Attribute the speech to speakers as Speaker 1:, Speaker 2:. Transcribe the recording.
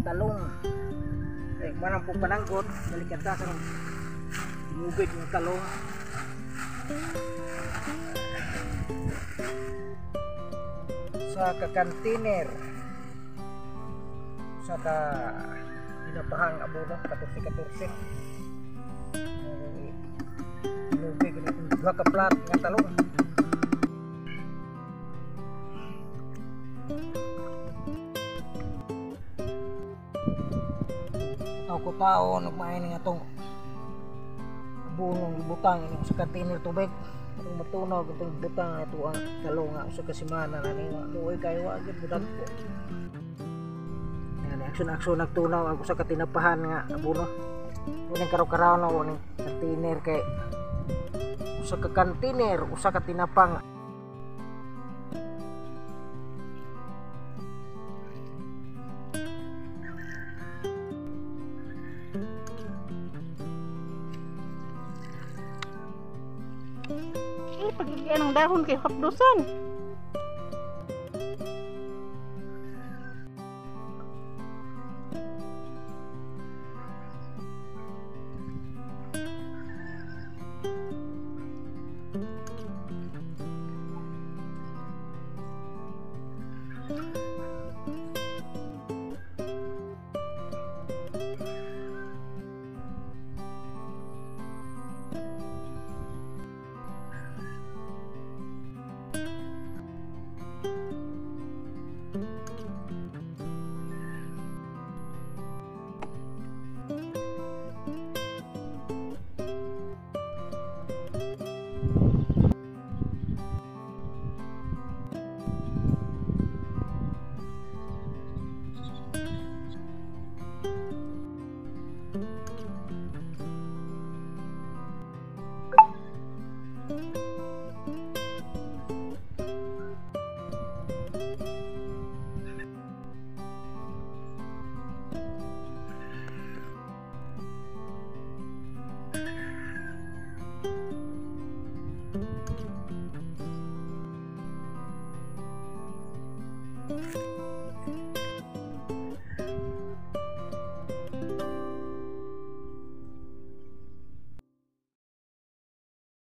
Speaker 1: Talong. Eh, manang po pananggot, balikan ta sa tinubig ng talong. Sa ka-container, sa ka pinapahang abono, 14-14. Tinubig ng duha ka plat nga talong. Ako tao nagmain nga tong abonong ibutang ini sa container tubig atong matunaw itong butang ato ang talong nga usa ka semana na ni luoy kayo wa gyud budag ko. Yan, action action nagtunaw ang usa ka tinapahan nga abono. Uning karaw-karaw na uning container kay usa ka container usa ka tinapang.
Speaker 2: Eh, pagigyan ng dahon kay hapdusan.